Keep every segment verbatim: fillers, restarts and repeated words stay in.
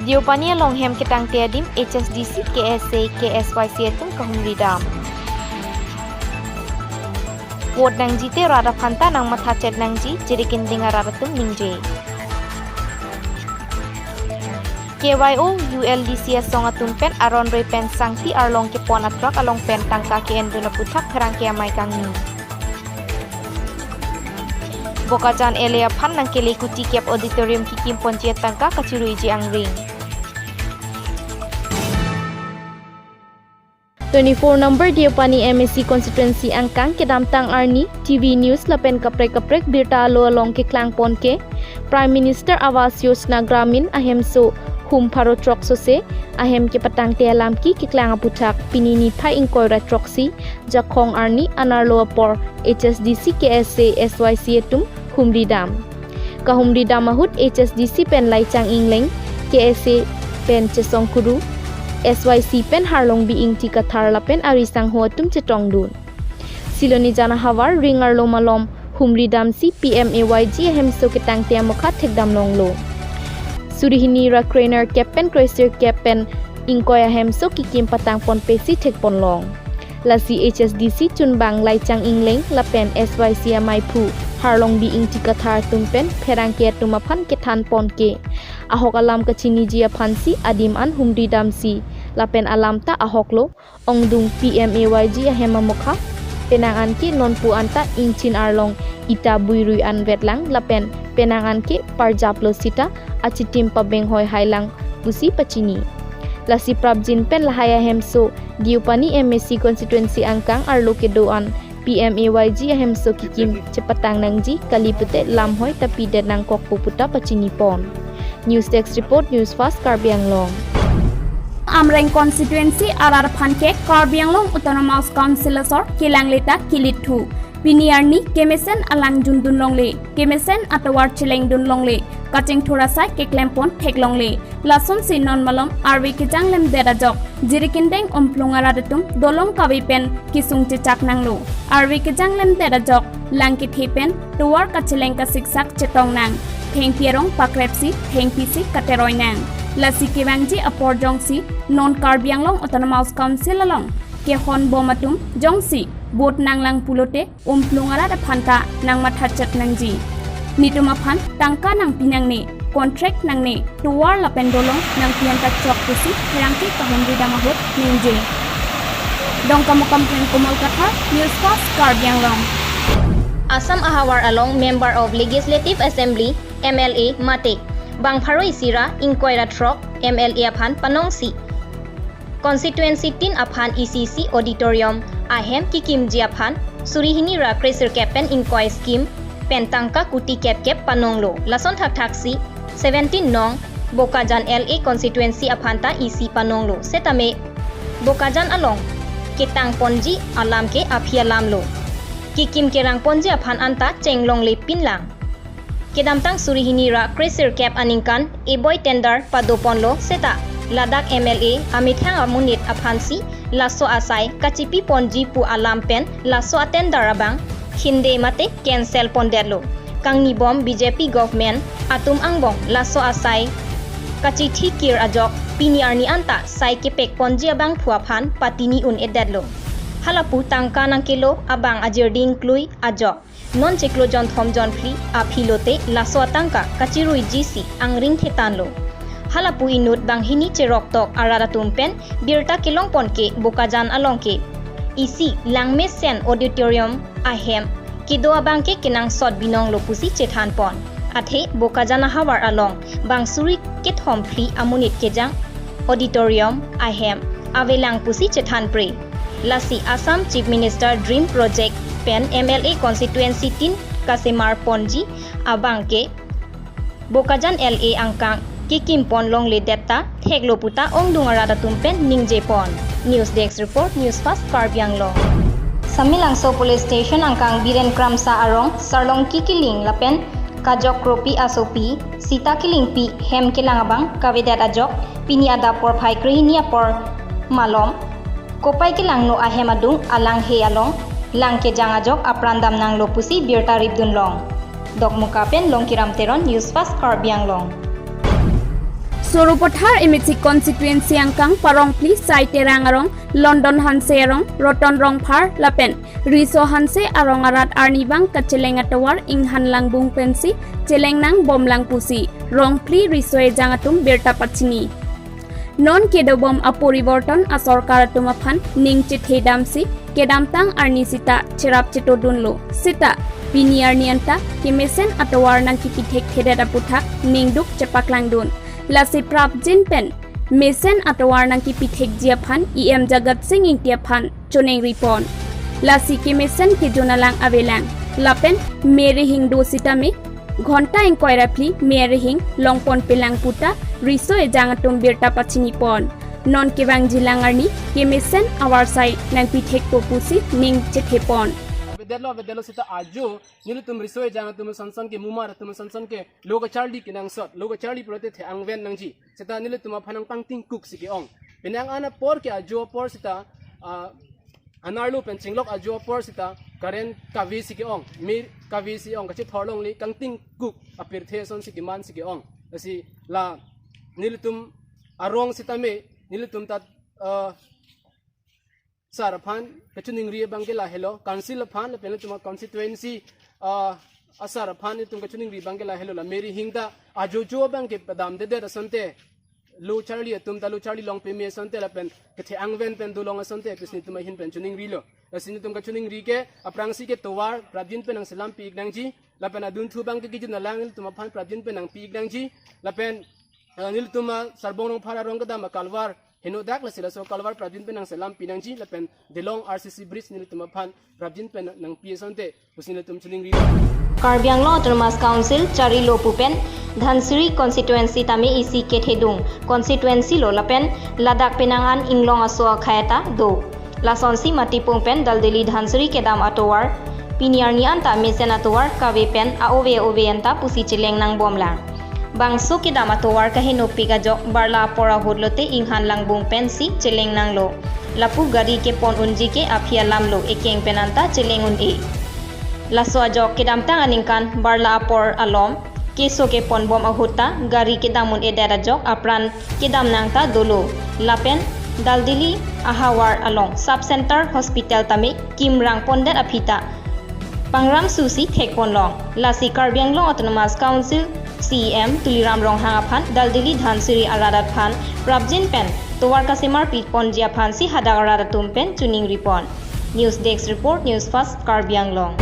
Deopani along hem ketangte adim H S D C, K S A, K S Y C atum kahumri dam. Vote nangjite rat aphanta nangmathachet nangji, Jirikinding arat atum ningje. K Y O U L D C asong atum pen aron re pen sangti arlong kepon atruck along pen tangka ke-endun aputhak pherangke amei kangni. Bokajan L A aphan nangkele kuti kep auditorium kikim ponji atangka kachiruiji angring. Twenty-four number Deopani M A C constituency angkang kedamtang arni T V news lapen kaprek kaprek birta alo along keklang ponke Prime Minister Awas Yojana Gramin ahemso hum pharo throk sose ahem kepatangte alam ke keklang aputhak pini niphai ingkoi ra throksi Jakhong arni anerlo apor H S D C, K S A, S Y C atum humri dam. Kahumri dam ahut H S D C pen Laichang Engleng, K S A pen Chesong Kuru, S Y C pen Harlongbi Ingti Kathar lapen ari sangho atum chetongdun. Silonijan ahavar ring arlo malom humri damsi P M A Y G ahemso ketangte amokha thekdam longlo. Suri hini ra krenerkep pen kresirkep pen ingkoi ahemso kikim patang ponpesi thekpon long. Lasi H S D C chunbang Laichang Engleng lapen S Y C amaiphu Harlongbi Ingti Kathar atum pen pherangke atum aphan kethan ponke ahok alam kachiniji aphansi adim an humri damsi lapen alam ta ahoklo, ongdung P M A Y G ahem amokha penang anke nonpu anta ingchin arlong ita buirui an vetlang lapen penang anke parjaplo sita achitim pabenghoi hailang pusi pachini. Lasi prapjin pen lahai ahemso Deopani M A C constituency angkang arlo kedo an P M A Y G ahemso kikim chepatang nangji kali pute lamhoi tapi det nangkokpo puta pachini pon. News Desk Report, News Fast, Karbi Anglong. Amreng constituency arat aphan ke Karbi Anglong Autonomous Council asor kelangle ta kilithu. Pini arni kemesen alang jundun longle, kemesen atovar chelengdun longle, kachingthur asai keklempon theklongle. Lasonsi non malom arve kejang lemdet ajok Jirikindeng Umplung arat atum dolong kave pen kesung chechak nanglo. Arve kejang lemdet ajok lang kethe pen tovar kacheleng kasiksak chetong nang. Thengpi arong pakrepsi thengpisi kateroi nang. Lasi kevangji apor jongsi non Karbi Anglong Autonomous Council along kehon bom atum jongsi vote nanglang pulote Umplung arat aphanta nangmathachet nangji. Netum aphan tangka nangpi nangne, contract nangne, tovar lapen dolong nangpi anta chok pusi pherangke kahumri dam ahut ningje. Dongkamukam pen Komal Kathar, News Fast, Karbi Anglong. Assam ahavar along Member of Legislative Assembly, M L A mate bang pharo isi ra ingkoi ra throk M L A aphan panongsi constituency tin aphan isi isi auditorium ahem kikimji aphan suri hini ra kresirkep pen ingkoi scheme pen tangka kuti kep kep panonglo. Lason thakthaksi seventeen nong Bokajan L A constituency aphanta isi panonglo. Setame Bokajan along ketang ponji alam ke aphi alamlo. Kikim kerang ponji aphan anta chenglongle pinlang. Kedamtang suri hini ra kresirkep aningkan eboi tender padoponlo seta ladak M L A amethang amonit aphansi laso asai kachipi ponji pu alam pen laso atender abang khinde mate cancel pondetlo. Kangnibom B J P government atum angbong laso asai kachithikir ajok pini arni anta sai kepek ponji abangphu aphan patini un-edetlo. Halapu tangka nangkelo abang ajirding klui ajok non chiklo jonthom jonphli aphi lote laso atangka kachiruijisi angring thetanlo. Halapu inut banghini cheroktok arat atum pen birta kelong ponke Bokajan along ke isi langmesen auditorium ahem kedo abang ke kenangsot binonglo pusi chethan pon. Athe Bokajan ahavar along bang suri kethom phli amonit kejang auditorium ahem avelang pusi chethan pre. Lasi Assam Chief Minister Dream Project pen M L A constituency tin kasemar ponji abang ke Bokajan L A angkang kikim pon longle detta theklo puta ongdung arat atum pen ningje pon. News Desk Report, News Fast Karbi Anglong. Samelangso Police Station angkang Biren Kramsa arong Sarlongki Killing lapen Kajok Kropi asopi Sita Killingpi hem kelang abang kavedet ajok pini adap porphai krehini apor malom kopai kelangno ahem adung alanghe along lang kejang ajok apran damnanglo pusi birta ripdun long. Dokmoka pen Longkiram Teron, News Fast Karbi Anglong. Sarupathar M A C constituency angkang Parongphli Sai Terang arong, London Hanse arong, Roton Rongphar lapen Riso Hanse arong arat arnivang kacheleng atovar inghan langbung pensi cheleng nangbomlang pusi Rongphli riso ejang atum birta pachini. Non kedobom aporiborton asorkar atum aphan ning chethe damsi kedamtang arni sita cherap chetodunlo. Sita pini arni anta kemesen atovar nangkipithekthedet aputhak ningduk chepaklangdun. Lasi prapjin pen mesen atovar nangkipithekji aphan E M Jagat Sing Engti aphan choningripon. Lasi kemesen kejun alang avelang. Lapen me rihing do sitame ghonta ingkoi ra phli me rihing longponpelang puta riso ejang atum birta pachinipon. Non kevangjilang arni kemesen avarsai nangpithekpo pusi ning chethepon. Avedetlo, avedetlo sita ajo nelitum riso ejang atum sonson ke, mumar atum sonson ke lo kacharli kenangsot, lo kacharli pulote the-angven nangji. Sita nelitum aphan nangpangtingkuk si ke-ong. Penang an apor ke ajo apor sita, ah, anerlo pen chinglok ajo apor sita current kave si ke-ong. Me kave si ong, kachethor longle, kangtingkuk apirthe ason si keman si ke-ong. Lasi la nelitum arong sitame, nelitum ta, ah, sar aphan kachiningri abang ke lahelo, council aphan lapen nelitum a-constituency, ah, asar aphan nelitum kachiningri abang ke lahelo, la me rihing ta ajojo abang ke padamdedet asonte, lo charli atum ta lo charli longpeme asonte lapen kethe-angven pen dolong asonte pusi nelitum ahin pen choningrilo. Lasi nelitum kachiningri ke aphrangsi ke tovar prapjin pen nangselampi-ik nangji, lapen adunthu abang ke kejun alang nelitum aphan prapjin pen nangpi-ik nangji, lapen, ah, nelitum a-Sarbong Rongphar arong kedam a-culvert henodak, lasi laso culvert prapjin pen nangselampi nangji lapen Delong R C C bridge nelitum aphan prapjin pen nangpi asonte pusi nelitum choningri. Karbi Anglong Autonomous Council charilo pu pen Dhansiri constituency tame isi kethedung constituency lo lapen ladak penang an inglong aso akhei ta do. Lasonsi Matipung pen Daldali Dhansiri kedam atovar pini arni anta mesen atovar kave pen a-ove ove anta pusi cheleng nangbomlang. Bangso kedam atovar kahenopik ajok barla apor ahut lote inghan langbung pensi cheleng nanglo. Lapu gari kepon unji ke aphi alamlo, ekeng pen anta cheleng un-e. Laso ajok kedamtang aningkan barla apor alom keso keponbom ahut ta gari kedam un-edet ajok apran kedam nang ta dolo. Lapen Daldali ahavar along Sub Center Hospital tame kimrang pondet aphi ta pangram susi thekponlong. Lasi Karbi Anglong Autonomous Council C E M Tuliram Ronghang aphan Daldali Dhansiri arat aphan prapjin pen tovar kasemar piponji aphansi hadak arat atum pen choningripon. News Desk Report, News Fast Karbi Anglong.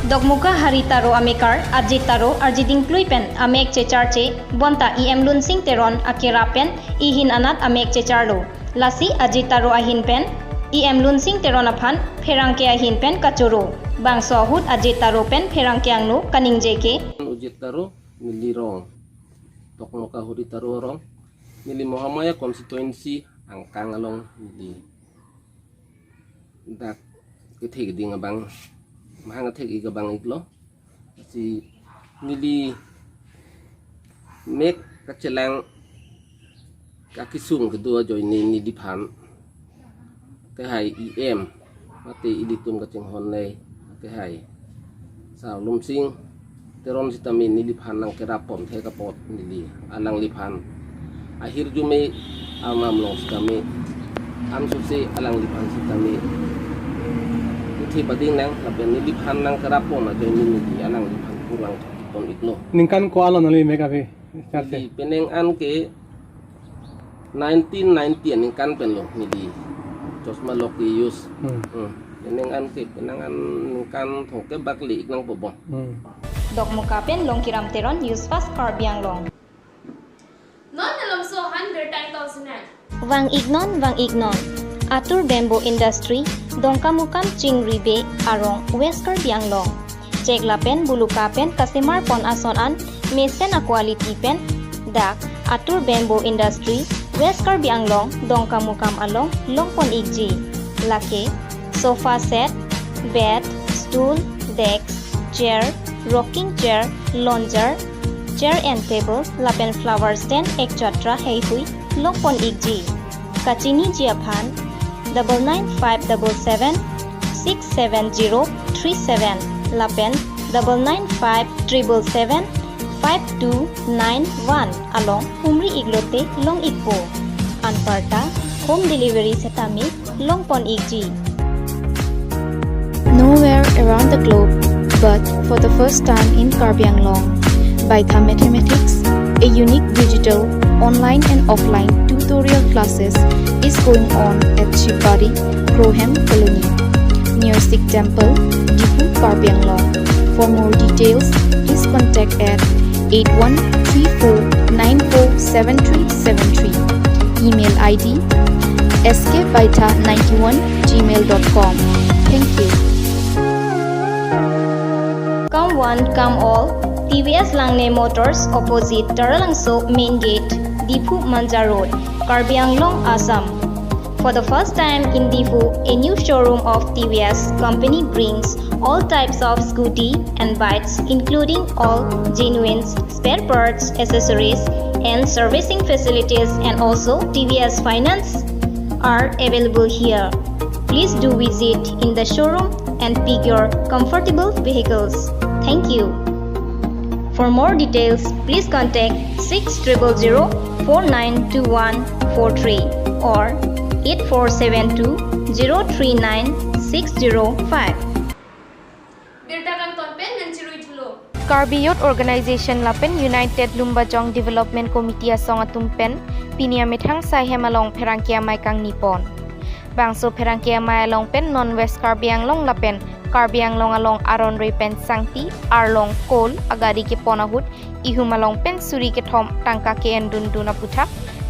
Dokmoka Hari Taro amekar Ajit Taro arjiding plui pen amek checharche bonta E M Lunsing Teron akerap pen ihin anat amek checharlo. Lasi Ajit Taro ahin pen E M Lunsing Teron aphan pherangke ahin pen kachoro. Bangso ahut Ajit Taro pen pherangke angno kaningje ke. Ajit Taro, neli rong Dokmoka Hari Taro arong. Neli Mahamaya constituency angkang along neli dak kethek ding abang, mahang kethek-ik abang iklo. Si neli mek kachelang kakisung kedo ajoine neliphan kehai E M mate ilitum kachinghon nei kehai Sar Lunsing Teron sitame neliphan nangkerap pon thek apot neli alangliphan ahirjume arnam along sitame, ansose alangliphan sitame kethe pading nang, lapen neliphan nangkerap pon ajoine neli alangliphan kurang pon iklo. Ningkan ko-an lo neli mek ave charche? Neli penang an ke nineteen ninety aningkan pen lo neli chosma lok ke-use. Hmm. Hmm. Penang an ke, penang an ningkan thomkep bak le-ik nangpo bom. Hmm. Dokmoka pen Longkiram Teron, News Fast Karbi Anglong. Non malomso han birta ingtong sinang. Vang-ik non, vang-ik non. Atur Bamboo Industry, Dongkamukam Chingri Bey arong, West Karbi Anglong. Chek lapen buluka pen kasemar pon ason an mesen a-quality pen dak Atur Bamboo Industry, West Karbi Anglong, Dongkamukam along longpon-ikji. Lake sofa set, bed, stool, desk, chair, rocking chair, lounger, chair and table, lapen flower stand, et cetera heihui longpon-ikji. Kachiniji aphan double nine five double seven six seven zero three seven lapen double nine five triple seven five two nine one along humri iklote long ikpo. Anparta home delivery setame longpon ikji. Nowhere around the globe, but for the first time in Karbi Anglong, Baitha Mathematics, a unique digital online and offline tutorial classes, is going on at Shivbari, Krohem Colony, near Sikh Temple, Diphu, Karbi Anglong. For more details, please contact at eight one three four nine four seven three seven three. Email I D S K Baitha ninety-one gmail dot com. Thank you. Come one, come all. T V S Langne Motors, opposite Taralangso Main Gate, Diphu Manja Road, Karbi Anglong, Assam. For the first time in Diphu, a new showroom of T V S company brings all types of scooty and bikes, including all genuine spare parts, accessories, and servicing facilities, and also T V S finance are available here. Please do visit in the showroom and pick your comfortable vehicles. Thank you. For more details, please contact six triple zero four nine two one four three or eight four seven two zero three nine six zero five. Birta kangton pen nangchirui thulo. Karbi Youth Organization lapen United Lumbajong Development Committee asong atum pen pini amethang Saihem along pherangke amei kangni pon. Bangso pherangke amei along pen non West Karbi Anglong lapen Karbi Anglong along aron rui pen sangti, arlong, coal, agari kepon ahut ihum along pen suri kethom tangka ke-endundun aputhak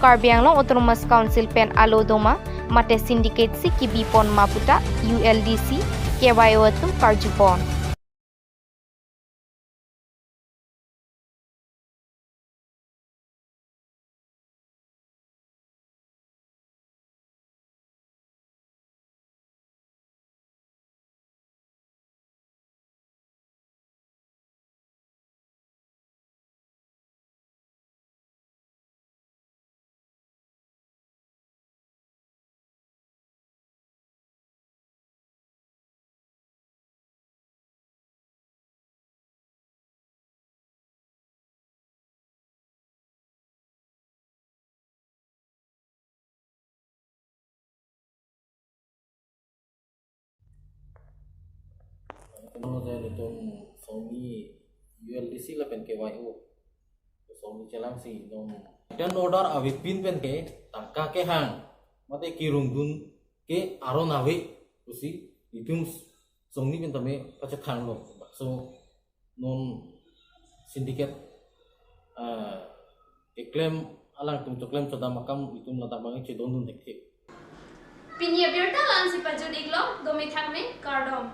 Karbi Anglong Autonomous Council pen alo doma mate syndicate si kebi pon ma puta U L D C, K Y O atum karju pon. Ano je nelitum songni U L D C lapen K Y O songni chelangsi nong dan order avepin pen ke tangka kehang mate kerungdun ke aron ave pusi nelitum songni pen tame pachethanglo. So non syndicate, ah, keklem alangtum choklem chodam akam itum ladak bang chedondun thekthe. Pini abirta la-ansi pajut-iklo, do methang me, kardom.